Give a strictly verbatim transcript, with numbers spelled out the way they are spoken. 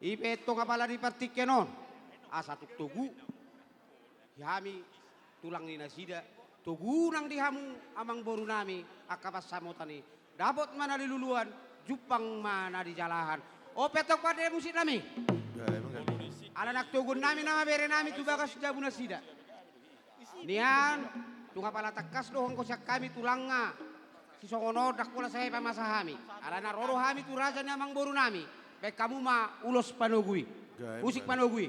I pe tong apala di partingkian on, asa tung togu hami tulang ni nasida, togu nang di hamu amangboru nami angka pansamotan i, dapot ma na niluluan, jumpang ma na nijalahan. On pe tong pande musik nami. Ala nang toguon nami nama bere nami tu bagas jabu nasida. Nian, tung apala tangkas do hongko sian hami tulangna, sisongon on ndang pola sai pamasa hami. Alana ro do hami tu raja ni amangboru nami, baen hamu ma ulos panogu i. Musik panogu i.